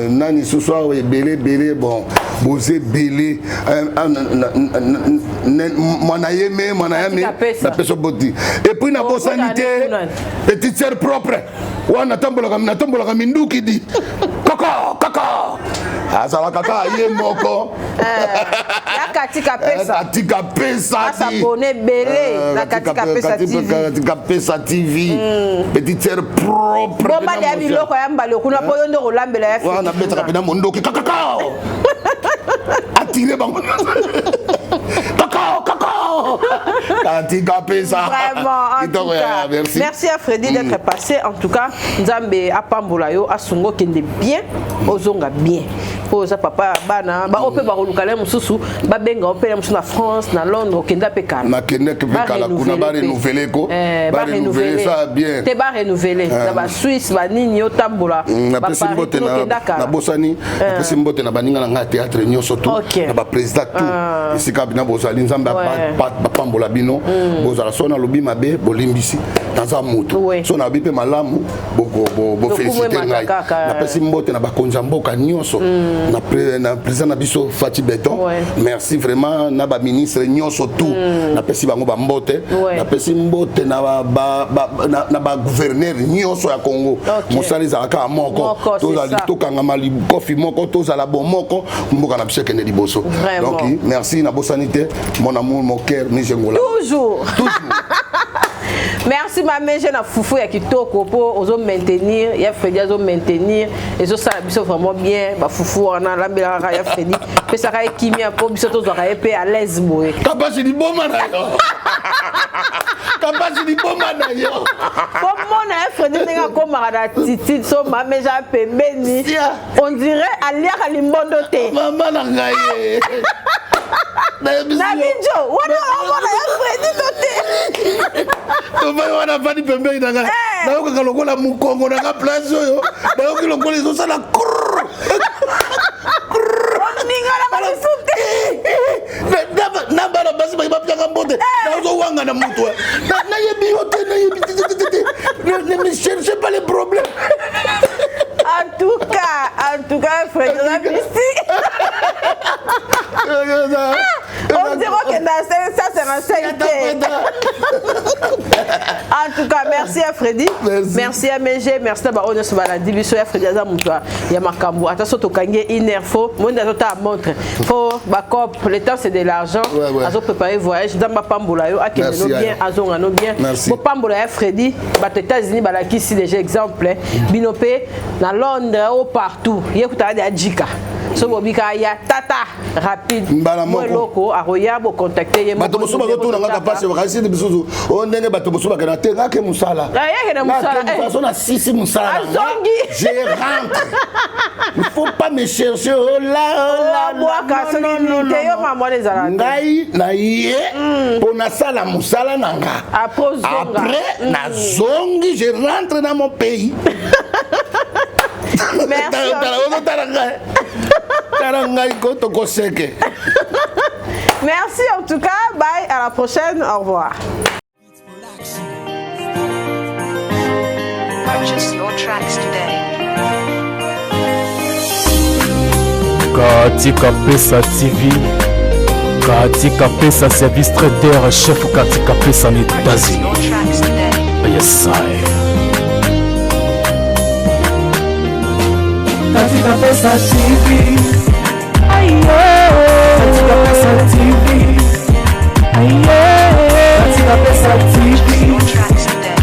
nani susu awa, ebele ebele. Bon, boza ebele. Ah, mwana yeme, mwana yame. Katika pesa. Napesi yo boti. Et puis nabosani Okutana te kuna. petite sœur propre wana, natambolaka minduki di koko koko, azalaka kaka ye moko. Ya Katika Pesa. Katika Pesa. Basabone ebele na Katika Pesa TV. Katika Pesa TV, petite sœur propre. Bobali ya biloko ya mbala kuna, mpo yo nde kolambela ya wana nabetaka mpena mondoki kakakao, atire bango kakao kakao, Katika Pesa. Vraiment, en Kitoko tout ya cas. merci. Merci à Freddy d'être passé. En tout cas, Nzambe apambola yo, asungo kende bien, ozonga bien. Po oza papa ya bana, ba ope ba koluka mosusu, babenga ope na mosusu na France, na Londres, okenda pe kala. Nakendeke mpe kala kuna, barenouveler ko. Eh, barenouveler ça bien. Te, barenouveler na ba Suisse, ba nini, otambola. Napesi mbote okenda kala. nabosani, napesi mbote na baninga na ngai ya théâtre nyonso tu, na baprésident tout, esika bina bozali, Nzambe bapambola bino. Bozala so nalobi mabe, bolimbisi, naza motu. So nalobi mpe malamu, boféliciter Lokumu ngai. emata kaka. Napesi mbote na bakonzi ya mboka nyonso, na président na biso Fatshi Béton, merci vraiment, na baministre nyonso tout, napesi bango bambote. Napesi mbote na bagouverneur nyonso ya Congo. Mosala ezalaka ya moko. Moko, c'est Tozali ça. tokangama likofi moko, tozala bon moko, mboka na biso ekende liboso. Vraiment. Donc merci, nabosani te mon amour, mon cœur, Mijengola. Toujours. Toujours. Merci mamege na fufu ya kitoko, mpo ozo maintenir ya Fredi, azo maintenir, ezosala biso vraiment bien. Bafufu wana alambelaka kaka ya Fredi, pesaka ye kimia, mpo biso tozwaka ye mpe à l'aise boye. Kapasi liboma na yo, Kapasi liboma na yo. Komona ya Fredi ndenge akomaka na attitude, so mamege a pembeni, Sia. on dirait aliaka limbondo te. Mama na ngai ye. Nayebisi Na yo. bijo wana omona ya Fredi to te. Tovai wana, avandi pembeni na ngai. Nayokaka lokola mokongo nanga place oyo nayoki lokola ezosala na bana basi baye bapiaka mbote, nazowanga na motu, nayebi yo te, nayebi te, ne me cherche pas les problèmes. En tout cas, Fred, oza mystique. On dirait que dans 555 te. En tout cas, merci à Freddy. Merci. Merci à MG, merci à baoyo nyonso balandi biso. Ya Freddy aza moto ya makambo. Ata so tokangi ye une heure, fo monde azotala montre, fo bacop, le temps c'est de l'argent. Azopréparer voyage. Nzambe apambola yo, akende Merci, no bien, Aya. azonga no bien. Merci. Bopambola ya Freddy. Bato États-Unis balakisi déjà exemple, bino mpe na Londres o partout, ye kuta ade ajika so bobika ya tata rapide. Mbala Mo moko. Eloko akoya, bocontacte ye. Bato mosusu bazotuna ngaka mpasi, bakasi misusu oyo ndenge bato mosusu bakenda te, ngake mosala. Ah, yakende mosala, Ngake eh. So na sisi mosala na nga, Azongi. Je rentre, il faut pas me chercher, oh là, oh là. Abwaka Non, non, non, soki te yo non. mama wana ezala te. Ngai na ye mpo nasala mosala na nga. Après ozonga. Après nazongi, je rentre dans mon pays. Merci. Ozotala ngai, tala ngai ko tokoseke. Merci en tout cas, bye, à la prochaine, au revoir. Purchase your tracks today. Katika Pesa TV, Katika Pesa service traiteur, chef Katika Pesa na Purchase États-Unis. your tracks today. Yes, I. Katika Pesa TV. Katika Pesa TV. Katika Pesa Purchase TV. your tracks today.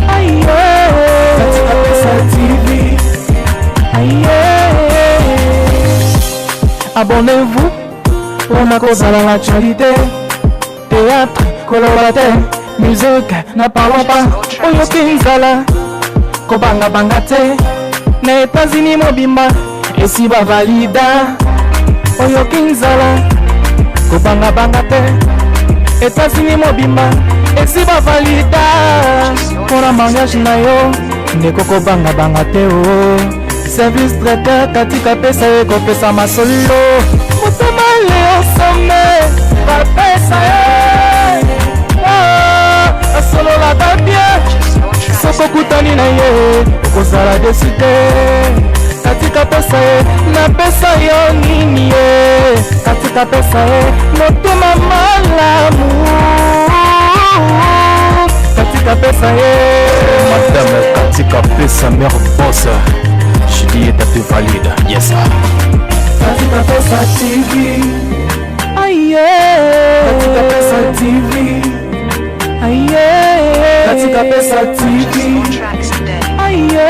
Katika Pesa TV. Abonnez-vous mpona kozala na actualité, théâtre koloba te, musique n'en parlons pas. Oyoki nzala, kobangabanga te, na États-Unis mobimba esi bavalida. Oyoki nzala, kobangabanga te, États-Unis mobimba esi bavalida. Mpona mariage na yo, ndeko, kobangabanga te o service traiteur Katika Pesa ye kopesa masolo. Motema Leosome bapesa ye. Ah, asololaka bien. Purchase your tracks Soki today. okutani na ye, okozala déçu te. Katika Pesa ye, napesa yo nini ye? Katika Pesa ye, motema malamu. Katika Pesa ye. Madame Katika Pesa, mère boss, Juliette te valide, yes. Katika Pesa TV. Aye. Katika Pesa TV. Aye. Katika Pesa Purchase TV. your tracks today. Aye.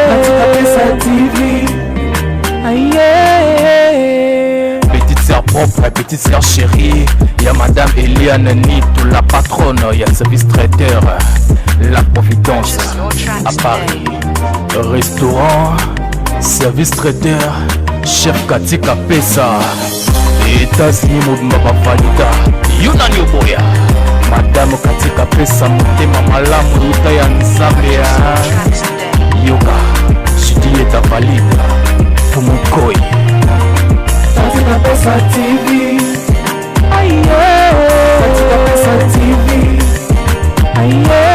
Katika Pesa TV. Aye. Petite sœur propre, petite sœur chérie, il y a Madame Eliane Nito, la patronne, il y a service traiteur, La Providence, Purchase your à tracks Paris. today. Restaurant, service traiteur, chef Katika Pesa. États-Unis mobimba bavalida. Yo nani oboya? Madame Katika Pesa, motema malamu euta ya Nzambe. Purchase your Ah. tracks today. Yoka, Juliette valide, Fumukoi. Katika Pesa TV. Aye. Katika Pesa TV. Aye.